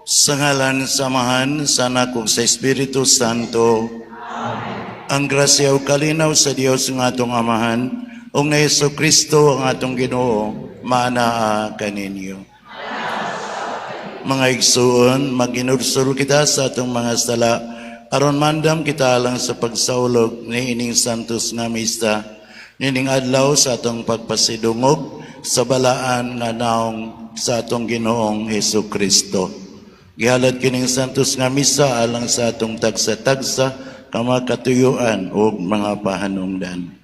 Sa ngalan sa Amahan, sa Anak ug sa Espiritu Santo. Amen. Ang grasya ug kalinaw sa Dios nga atong Amahan ug ni Hesus Kristo ang atong Ginoo maanaa kaninyo. Mga igsuon, maghinulsol kita sa atong mga sala aron mandam kita alang sa pagsaulog niining santos nga misa nining adlaw sa atong pagpasidungog sa balaan nga naong sa atong Ginoong Hesus Kristo. Gihalad kining santos nga misa alang sa atong tagsa-tagsa ka mga katuyuan ug mga pahanungdan.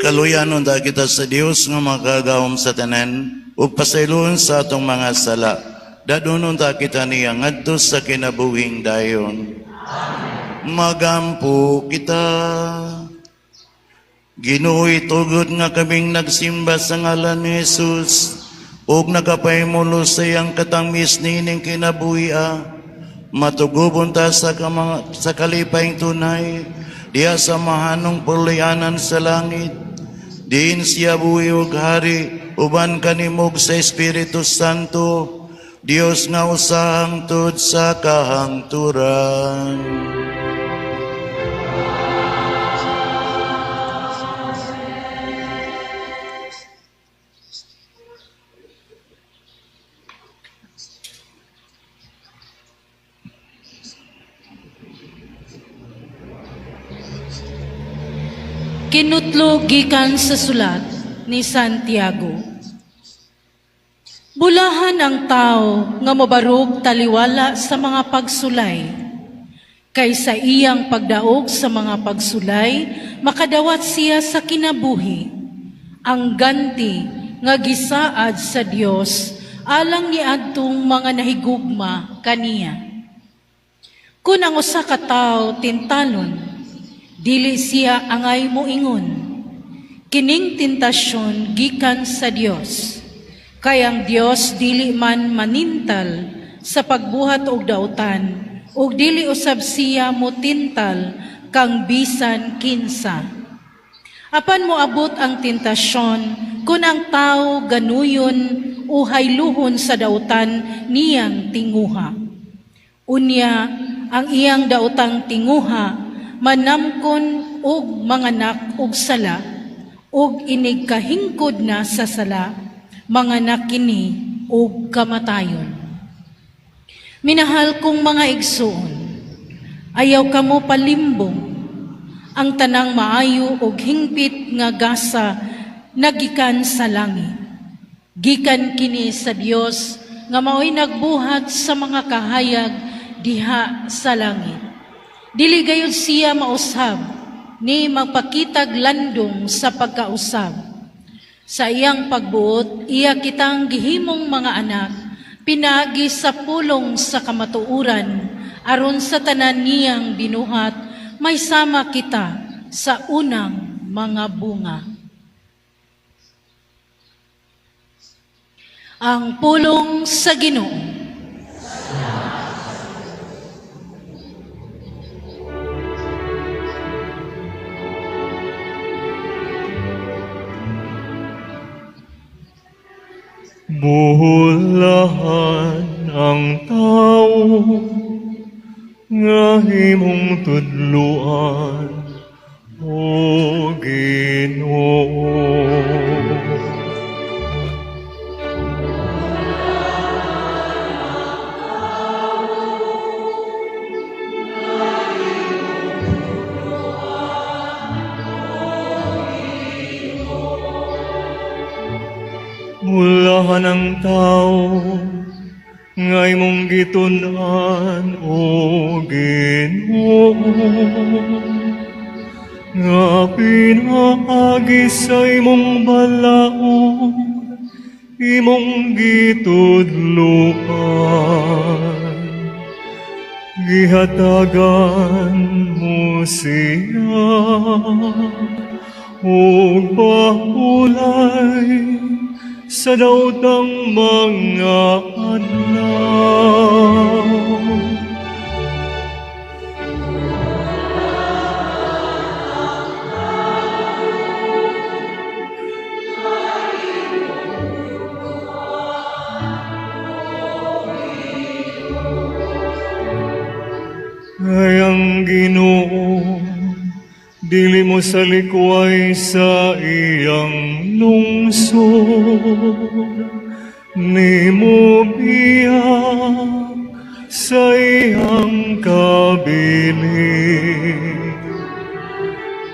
Kaluyan unta kita sa Dios nga makagagahom sa tanan ug pasayloon sa atong mga sala. Dadon unta kita niya ngadto sa kinabuhing dayon. Amen. Magampo kita. Ginoo, tugot nga kaming nagsimba sa ngalan ni Jesus ug nakapahimulos sa iyang katamis niining kinabuhia. Matugubon ta sa kalipayng tunay diha sa mahanong puloy-anan sa langit. Diin siya buhi ug hari uban kanimo ug sa Espiritu Santo, Dios nga usa hangtod sa kahangturan. Kinutlo gikan sa sulat ni Santiago. Bulahan ang tao nga mobarog taliwala sa mga pagsulay. Kay sa iyang pagdaog sa mga pagsulay, makadawat siya sa kinabuhi. Ang ganti nga gisaad sa Dios alang niadtong mga nahigugma kaniya. Kun ang usa ka tawo tintalon, dili siya angay moingon. Kining tentasyon gikan sa Dios. Kay ang Dios dili man manintal sa pagbuhat og dautan, ug dili usab siya motintal kang bisan kinsa. Apan moabot ang tentasyon kun ang tawo ganuyon o hayluhon sa dautan niyang tinguha. Unya ang iyang daotang tinguha manamkon og manganak og sala, og inig kahingkod na sa sala, manganak kini og kamatayon. Minahal kong mga igsoon, ayaw kamo palimbong. Ang tanang maayo og hingpit nga gasa nagikan sa langit. Gikan kini sa Dios nga mao'y nagbuhat sa mga kahayag diha sa langit. Dili gayud siya mausab Ni magpakitag landong sa pagkausab. Sa iyang pagbuot, iya kitang gihimong mga anak, pinaagi sa pulong sa kamatuoran, aron sa tanan niyang binuhat, may sama kita sa unang mga bunga. Ang pulong sa Ginoo. Bulahan ang tao nga imong tudluan, o Ginoo. Bulahan ang tao nga imong gitun-an, o Ginoo, nga pinaagi sa imong balaod, imong gitudluan. Gihatagan mo siya og pahulay sa daotang mga adlaw. Ay ang Ginoo, dili mo sa likway sa iyang lungsod, nimo biya sa iyang kabilin.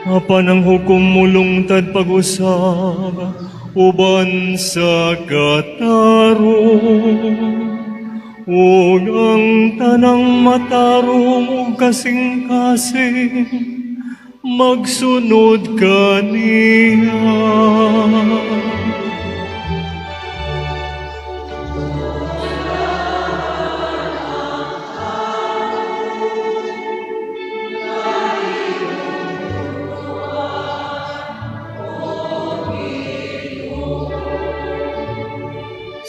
Apan ang hukom mulungtad pag-usab uban sa katarong, ug ang tanang matarong ug kasing-kasing magsunod kaniya.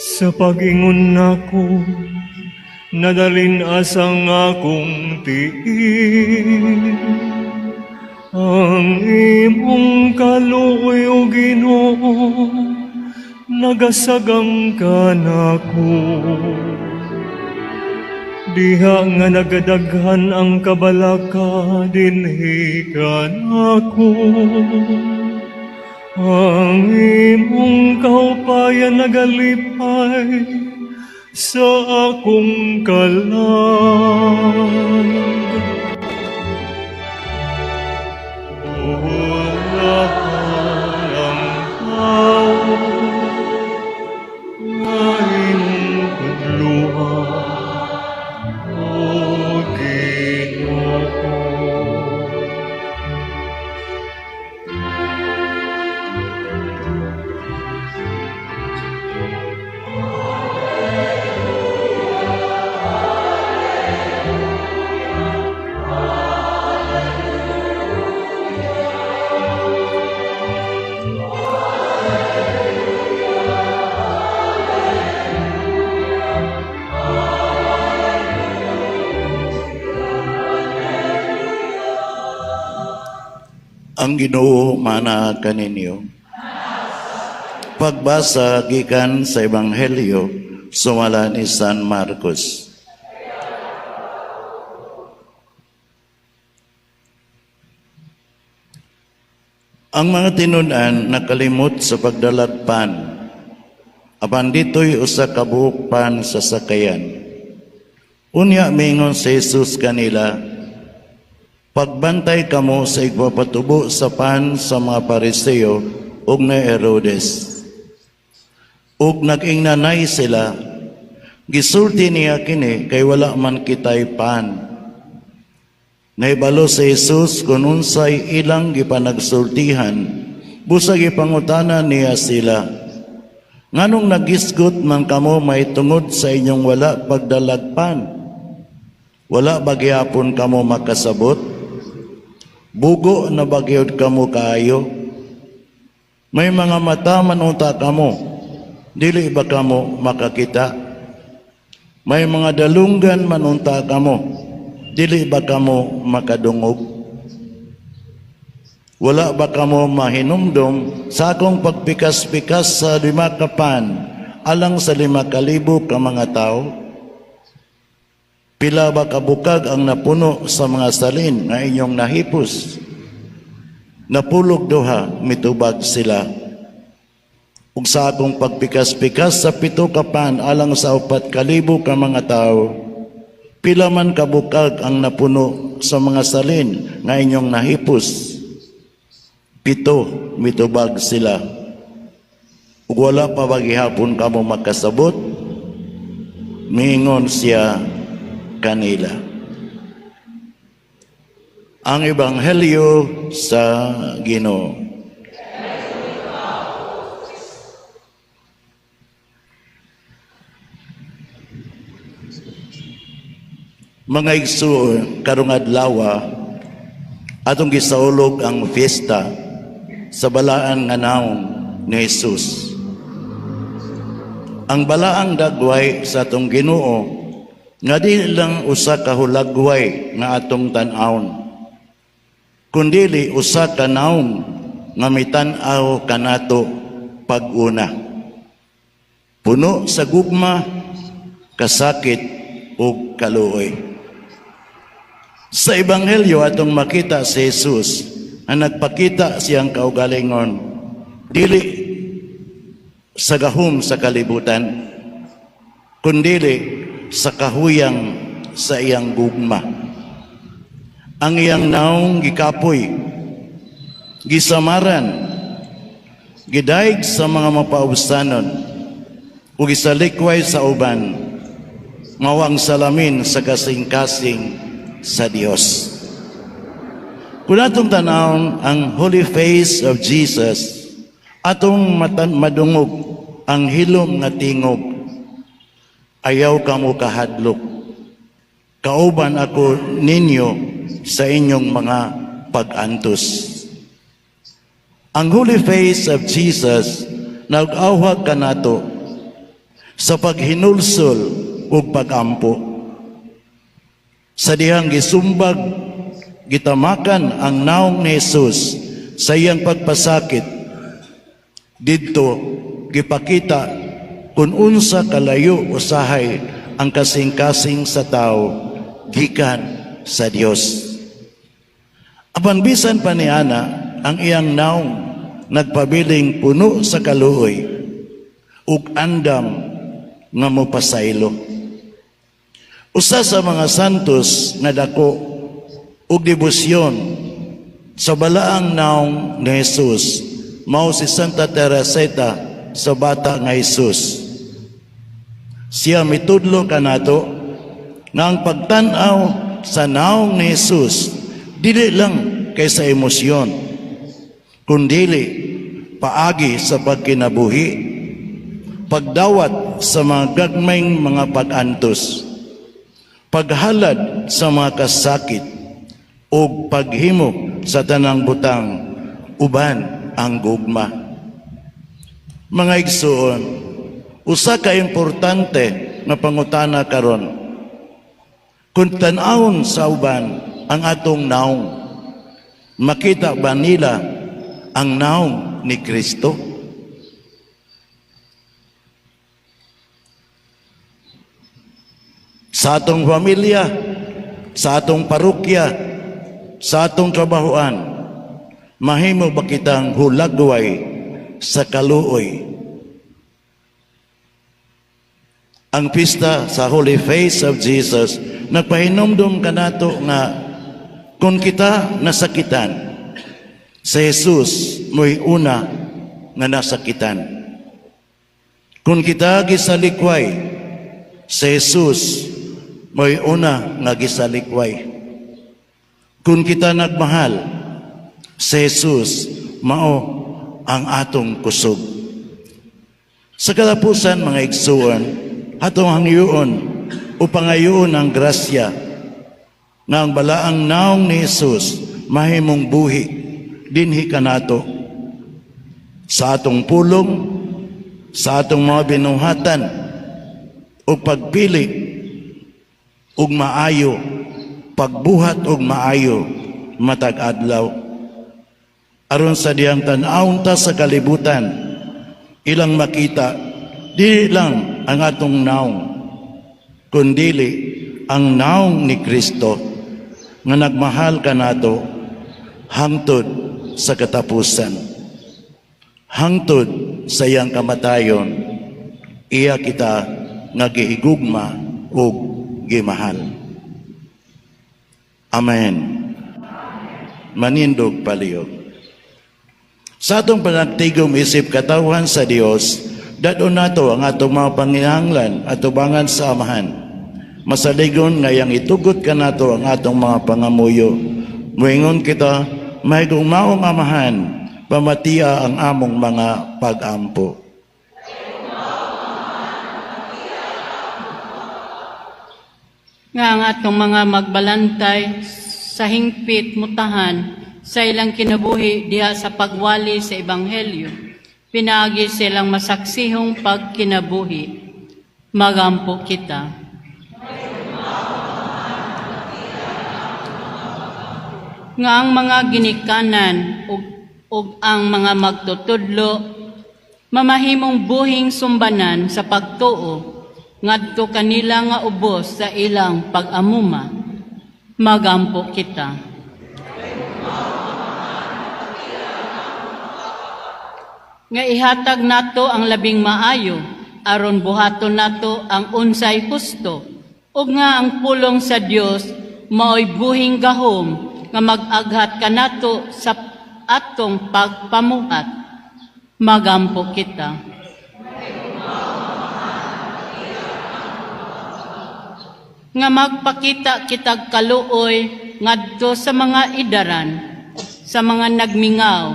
Sa pag-ingon nako, nadalin asang akong tiil. Ang imong kaluoy, o Ginoo, nagasagang kanako. Diha nga nagadaghan ang kabalaka, dinhi kanako. Ang imong kaupayan nagalipay sa akong kalag. Bulahan ang tao nga imong tudluan, o Ginoo. Ang Ginoo mana kaninyo. Pagbasa gikan sa Ebanghelyo sumala ni San Marcos. Ang mga tinun-an nakalimot sa pagdalag pan. Apan dito'y usa ka buok pan sa sakayan. Unya miingon si Jesus kanila, "Pagbantay kamo sa igpapatubo sa pan sa mga Pariseo ug ni Herodes." Ug nag-ingnanay sila, "Gisulti niya kini kay wala man kitay pan." Nahibalo si Jesus kung unsay ilang gipanagsultihan, busa gipangutana niya sila, "Nganong nagisgot man kamo mahitungod sa inyong wala pagdalag pan? Wala ba gihapon kamo makasabot? Bugo na ba gyud kamo kaayo? May mga mata man unta kamo, dili ba kamo makakita? May mga dalunggan man unta kamo, dili ba kamo makadungog? Wala ba kamo mahinumdom sa akong pagpikas-pikas sa 5 ka pan alang sa 5,000 ka mga tao? Pila ba kabukag ang napuno sa mga salin nga inyong nahipos?" "Napulog duha," mitubag sila. "Ug sa akong pagpikas-pikas sa 7 ka pan alang sa 4,000 ka mga tao, pila man kabukag ang napuno sa mga salin nga inyong nahipos?" "7," mitubag sila. "Ug wala pa ba gihapon kamo makasabot?" miingon siya kanila. Ang Ebanghelyo sa Ginoo. Mga igsoon, karong adlaw atong gisaulog ang fiesta sa balaan nga naong ni Jesus. Ang balaang dagway sa atong Ginoo nga di lang usa ka hulagway nga atong tan-awon, kundili usa ka naong nga mitan-aw kanato pag-una. Puno sa gugma, kasakit ug kaluoy. Sa Ebanghelyo atong makita si Jesus ang nagpakita siyang kaugalingon dili sa gahom sa kalibutan, kundili sa kahuyang sa iyang gugma. Ang iyang naong gikapoy, gisamaran, gidayeg sa mga mapaubsanon, ug gisalikway sa uban, mao ang salamin sa kasing-kasing sa Dios. Kung atong tanawon ang holy face of Jesus, atong madungog ang hilom nga tingog, "Ayaw kamo kahadlok. Kauban ako ninyo sa inyong mga pag-antos." Ang holy face of Jesus nag-awhag kanato sa paghinulsol ug pagampo. Sa dihang gisumbag, gitamakan ang naong ni Jesus sa iyang pagpasakit, didto gipakita kung unsa kalayo usahay ang kasing-kasing sa tao gikan sa Dios. Apan bisan pa niana, ang iyang naong nagpabiling puno sa kaluoy ug andam nga mopasaylo. Usa sa mga santos nga dako og debosyon sa balaang naong ni Jesus mao si Santa Teresita sa Bata nga Jesus. Siya mitudlo kanato nga ang pagtan-aw sa naong ni Jesus dili lang kay sa emosyon, kundili paagi sa pagkinabuhi, pagdawat sa mga gagmayng mga pag-antos, paghalad sa mga kasakit, ug paghimo sa tanang butang uban ang gugma. Mga igsoon, usa ka importante nga pangutana karon: kung tan-awon sa uban ang atong naong, makita ba nila ang naong ni Kristo? Sa atong pamilya, sa atong parokya, sa atong trabahoan, mahimo ba kitang hulagway sa kaluoy? Ang pista sa Holy Face of Jesus nagpahinumdum kanato nga kung kita nasakitan, si Jesus mo'y una nga nasakitan. Kung kita gisalikway, si Jesus mo'y una nga gisalikway. Kung kita nagmahal sa Jesus, mao ang atong kusog. Sa katapusan, mga igsuon, atong hangyoon o pangayoon ang grasya nga ang balaang naong ni Jesus mahimong buhi dinhi kanato sa atong pulong, sa atong mga binuhatan ug pagpili ug maayo, pagbuhat og maayo matag adlaw, aron sa dihang tan-awon ta sa kalibutan, ilang makita dili lang ang atong naong, kundili ang naong ni Kristo nga nagmahal kanato hangtod sa katapusan, hangtod sa iyang kamatayon. Iya kita nga gihigugma ug gimahal. Amen. Manindog palihog. Sa atong panagtigom isip katawhan sa Dios, dad-on nato ang atong mga panginahanglan atubangan sa Amahan. Masaligon nga iyang itugot kanato ang atong mga pangamuyo. Muingon kita, "Mahigugmaong Amahan, pamatia ang among mga pagampo." Nga ang atong mga magbalantay sa hingpit mutahan sa ilang kinabuhi diha sa pagwali sa Ebanghelyo, pinaagi sa ilang masaksihong pagkinabuhi. Magampo kita. Nga ang mga ginikanan ug ang mga magtutudlo mamahimong buhing sumbanan sa pagtuo ngadto kanila nga ubos sa ilang pag-amuma. Magampo kita. Nga ihatag nato ang labing maayo aron buhaton nato ang unsay husto, ug nga ang pulong sa Dios maoy buhing gahom nga mag-aghat kanato sa atong pagpamuhat. Magampo kita. Nga magpakita kitag kaluoy ngadto sa mga idaran, sa mga nagmingaw,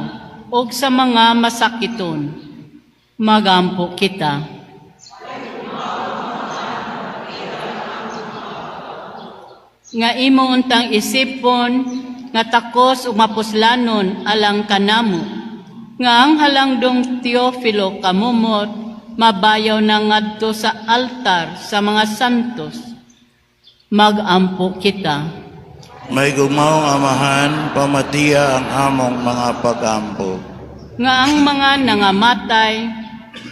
ug sa mga masakiton. Magampo kita. Nga imo untang isipon nga takos ug mapuslanon alang kanamo, nga ang halangdong Teofilo kamumot mabayaw na ngadto sa altar sa mga santos. Magampo kita. Mahigugmaong Amahan, pamatia ang among mga pagampo. Nga ang mga nangamatay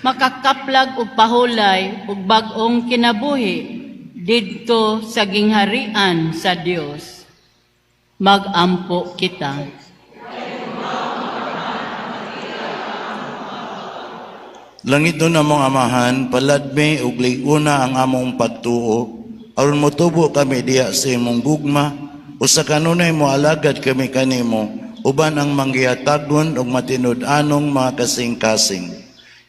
makakaplag og pahulay ug bag-ong kinabuhi didto sa gingharian sa Dios. Magampo kita. Langitnon among Amahan, paladmi ug lig-una ang among pagtuo aron motubo kami diha sa imong gugma, usa kanunay moalagad kami kanimo uban ang manggihatagon ug matinud-anong mga kasing-kasing.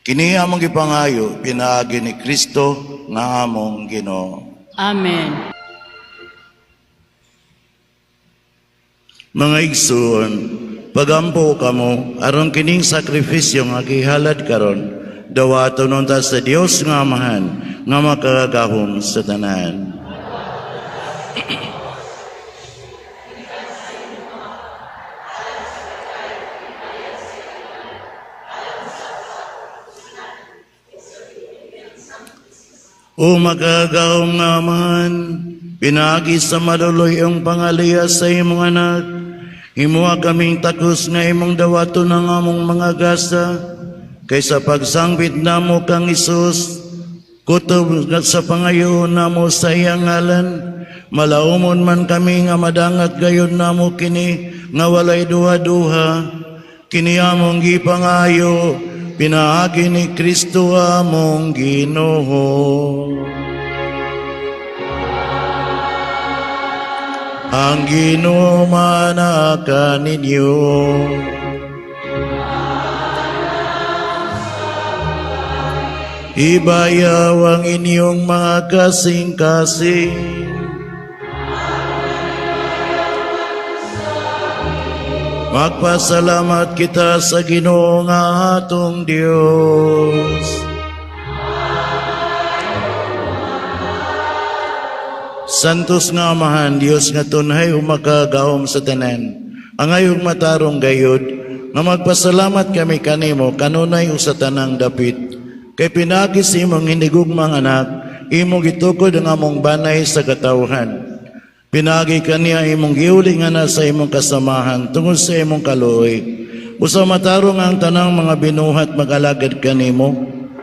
Kini among gipangayo pinaagi ni Kristo nga among Ginoo. Amen. Mga igsoon, pagampo kamo aron kining sakripisyo nga gihalad karon dawaton unta sa Dios nga Amahan nga makagagahom sa tanan. O makagagahom nga Amahan, pinaagi sa maluluy-ong pangaliya sa imong anak, himuha kaming takos nga imong dawaton ang among mga gasa, kaysa pagsangpit namo kang Hesus, kutob sa pangayo namo sa iyang ngalan, malaumon man kami nga madangat gayon namo kini nga walay duha-duha, kini among gipangayo, pinaagi ni Kristo among Ginoo. Ang Ginoo manaka ninyo. Ibayaw ang inyong mga kasing-kasing. Magpasalamat kita sa Ginoo nga atong Dios. Santos nga Amahan, Dios nga tunhay ug makagagahom sa tanan. Angay ug matarong gayud nga magpasalamat kami kanimo kanunay ug sa tanang dapit. Kay pinaagi sa imong hinigugmang anak, imong gitukod ang among banay sa katawhan. Pinaagi kaniya imong giuli nga na sa imong kasamahan tungod sa imong kaluoy. Busa matarong ang tanang mga binuhat mag-alagad kanimo,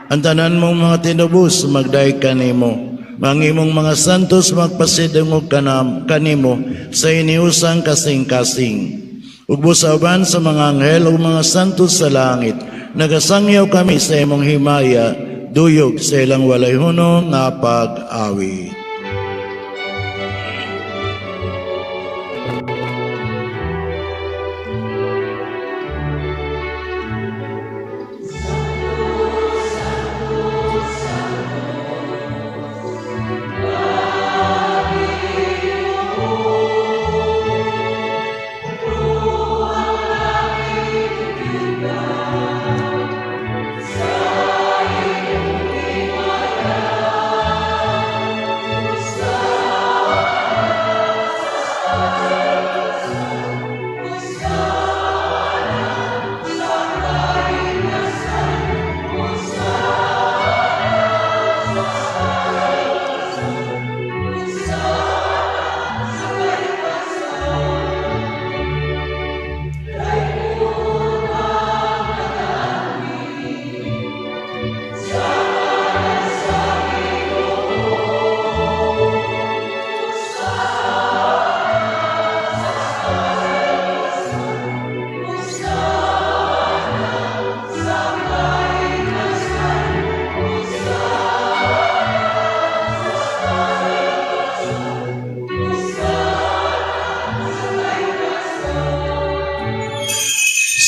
ang tanan mong mga tinubos magdayeg kanimo. Ang imong mga santos magpasidungog kanimo sa hiniusang kasing-kasing. Ug busa uban sa mga anghel ug mga santos sa langit, nagasangyaw kami sa imong himaya, duyog sa ilang walay hunong nga pag-awit.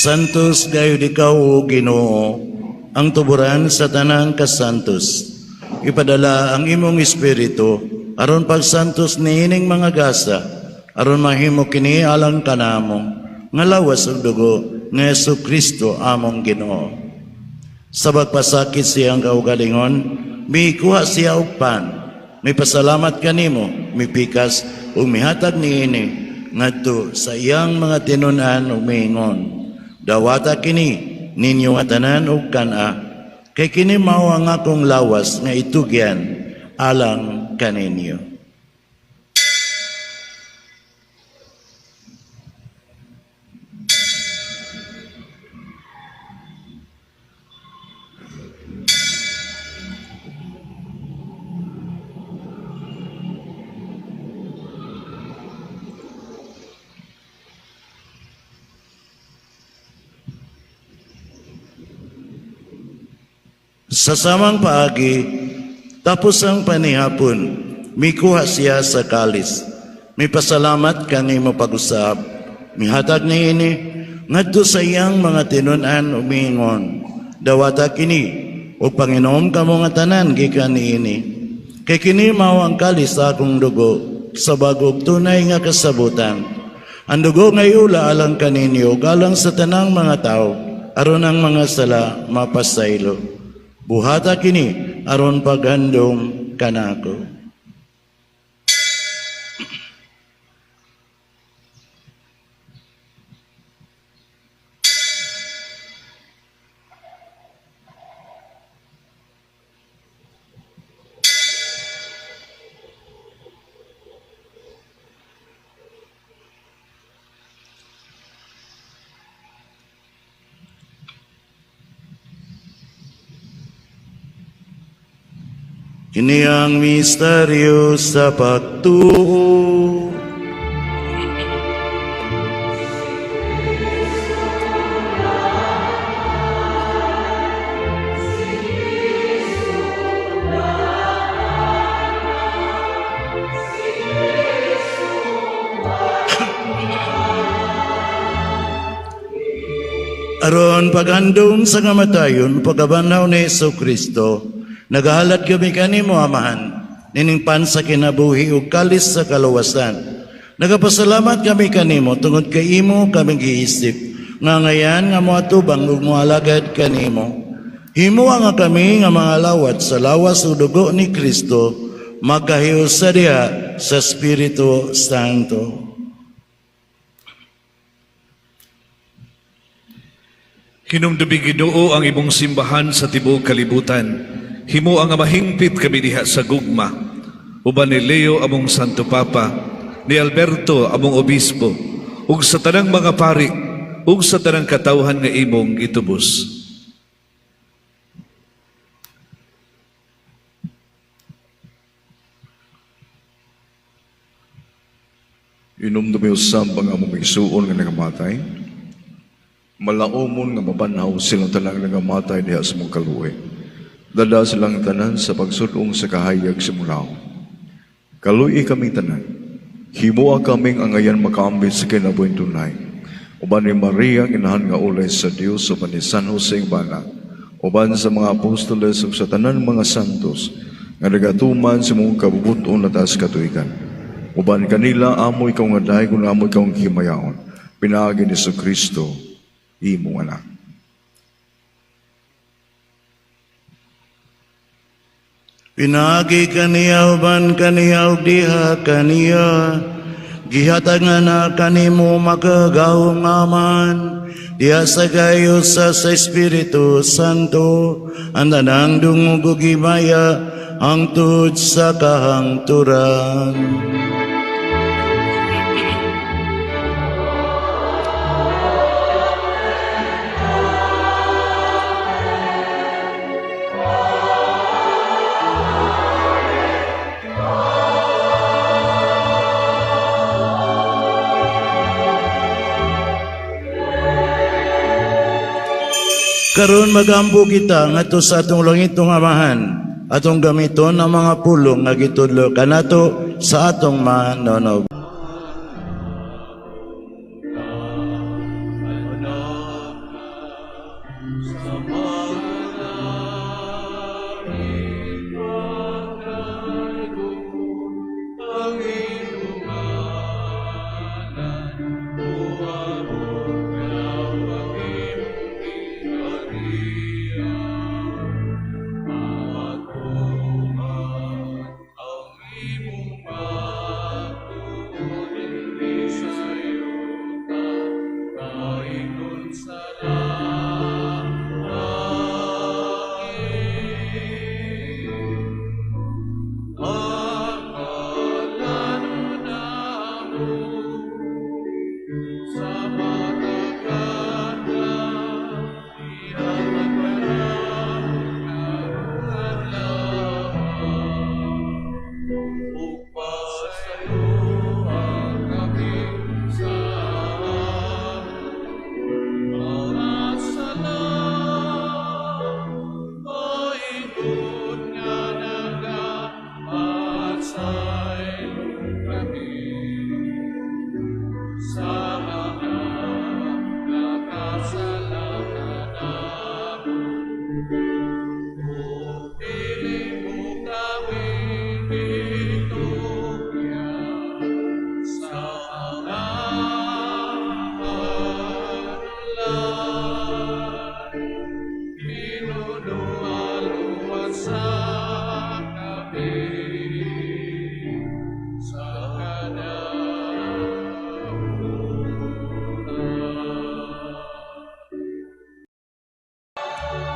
Santos gayud ikaw, O Ginoo, ang tuburan sa tanang kasantos. Ipadala ang imong espiritu aron pagsantos niining mga gasa, aron mahimo kini alang kanamo nga lawas ug dugo ni Hesus Kristo among Ginoo. Sa pagpasakit sa iyang kaugalingon, mikuha siya og pan, mipasalamat kanimo, mipikas ug mihatag niini ngadto sa iyang mga tinun-an ug miingon: "Dawata kini ninyo nga tanan ug kan-a, kay kini mao ang akong lawas nga itugyan alang kaninyo." Sa samang paagi, tapos ang panihapon, mikuha siya sa kalis. Mipasalamat kanimo pag-usab. Mihatag niini ngadto sa iyang mga tinun-an ug miingon: "Dawata kini ug panginom kamo nga tanan gikan niini. Kay kini mao ang kalis sa akong dugo sa bag-ong tunay nga kasabutan. Ang dugo nga iula alang kaninyo ug alang sa tanang mga tawo aron ang mga sala mapasaylo. Buhata kini aron paghandom kanako." Kini ang misteryo sa pagtuo. Aron paghandom sa kamatayon, pagkabanhaw ni Hesus Kristo, nagahalad kami kanimo, Amahan, nining pan sa kinabuhi ug kalis sa kaluwasan. Nagapasalamat kami kanimo tungod kay imo kami giisip nga ngayan nga moatubang ug moalagad kanimo. Himoa nga kami nga mga lawat sa lawas ug dugo ni Kristo magkahiusa diha sa Espiritu Santo. Hinumdumi, Ginoo, ang imong simbahan sa tibuok kalibutan. Himoa nga mahingpit kami diha sa gugma. Uban ni Leo among Santo Papa, ni Alberto among Obispo, ug sa tanang mga pari, ug sa tanang katawhan nga imong gitubos. Hinumdumi usab ang among igsuon nga nagamatay. Malaumon nga mabanhaw silang tanang nagamatay diha sa imong kaluoy. Dala silang tanan sa pagsud-ong sa kahayag sa imong nawong. Kaluy-i kaming tanan. Himoa kaming angayan makaambit sa kinabuhing tunay. Uban ni Maria, ang inahan nga ulay sa Dios, uban ni San Jose ang bana, uban sa mga apostoles ug sa tanan mga santos nga nagatuman sa imong kabubut-on na taas katuigan. Uban kanila amo ikaw nga daygon, amo ikaw ang himayaon. Pinaagi ni Kristo, imong anak. Pinaagi kaniya, uban kaniya ug diha kaniya, gihatag nga na kanimo makagagahom nga Amahan diha sa kahiusa sa Espiritu Santo, ang tanang dungog ug himaya hangtod sa kahangturan. Karon magampo kita ngadto sa atong langitnong Amahan. Atong gamiton ang mga pulong nga gitudlo kanato sa atong manonob.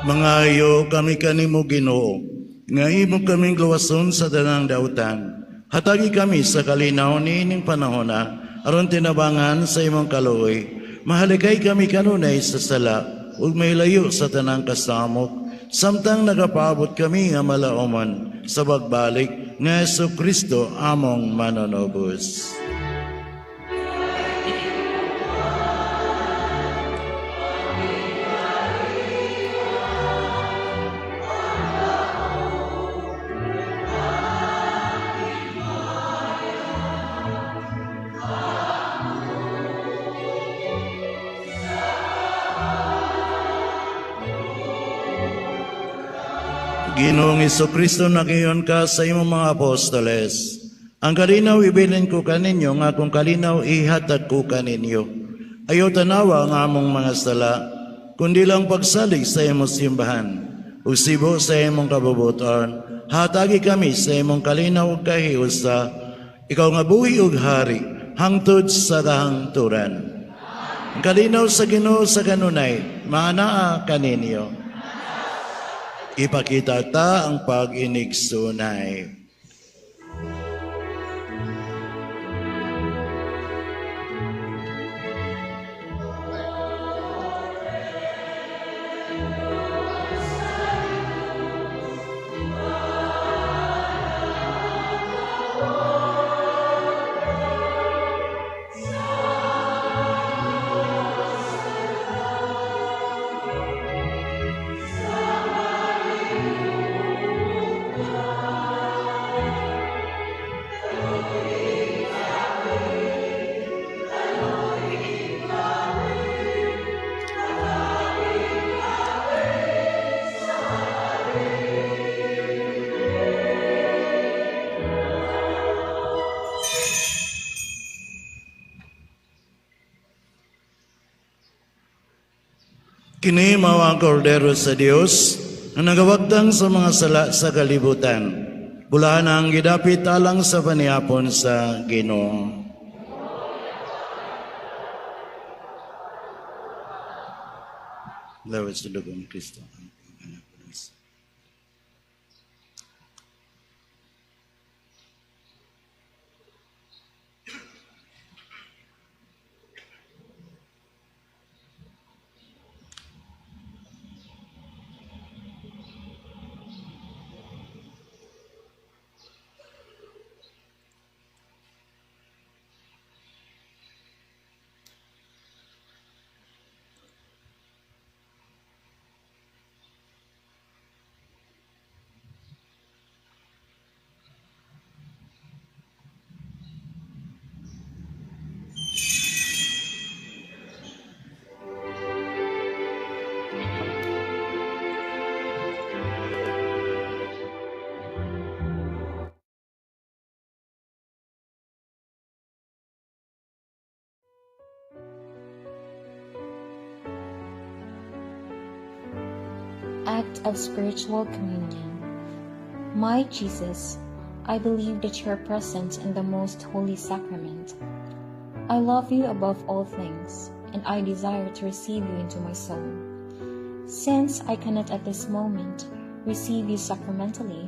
Mangayo kami kanimo, Ginoo, nga imo kaming luwason sa tanang dautan. Hatagi kami sa kalinaw niining panahona aron tinabangan sa imong kaluoy. Mahalikay kami kanunay sa sala ug mahilayo sa tanang kasamok samtang nagapaabot kami nga malaoman sa pagbalik ni Hesus Kristo among manonobos. Ginoong Kristo, nag-ingon ka sa imong mga apostoles. Ang kalinaw ibilin ko kaninyo, nga akong kalinaw ihatag ko kaninyo. Ayaw tanawa ang among mga sala, kundi lang pagsalig sa imong simbahan, ug sibo sa imong kabubuton. Hatagi kami sa imong kalinaw ug kahiusa, ikaw nga buhi ug hari, hangtod sa kahangturan. Ang kalinaw sa Ginoo sa kanunay, maanaa kaninyo. Ipakita ta ang pag-inigsunay. Kini mao ang kordero sa Dios nga nagawagtang sa mga sala sa kalibutan. Bulahan ang gidapit alang sa panihapon sa Ginoo. Lawas sa dugong Kristo. Act of Spiritual Communion. My Jesus, I believe that you are present in the Most Holy Sacrament. I love you above all things, and I desire to receive you into my soul. Since I cannot at this moment receive you sacramentally,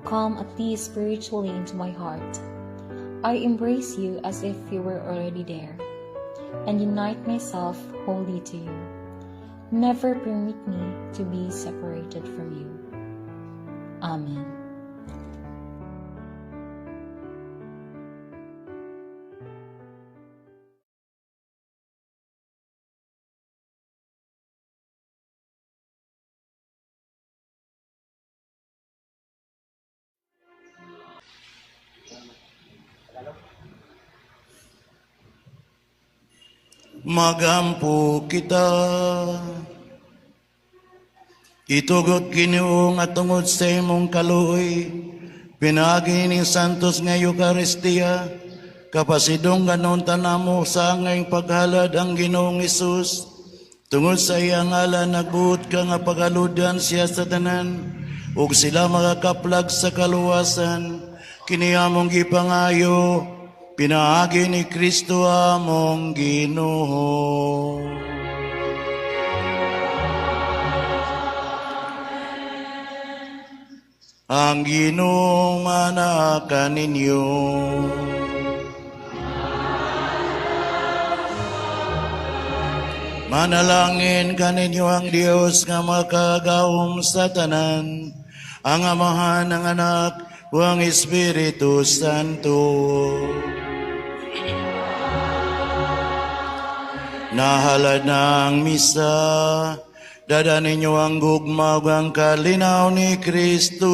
come at least spiritually into my heart. I embrace you as if you were already there, and unite myself wholly to you. Never permit me to be separated from you. Amen. Magampo kita. Itugot Ginoo nga tungod sa imong kaluoy, pinaagi ning santos nga Eucharistia, kapasidong ganon tanamo sa angayng paghalad ang Ginoong Hesus. Tungod sa iyang ngalan nagbuot ka nga pagaludan siya sa tanan, ug sila makakaplag sa kaluwasan. Kini among gipangayo, pinaagi ni Kristo among Ginoo. Ang Ginoo manaa kaninyo. Manalangin kaninyo ang Dios nga makagawom sa tanan, ang Amahan, ang Anak, ug ang Espiritu Santo. Nahalad na ang misa, dada ninyo ang gugma ug ang kalinaw ni Kristo.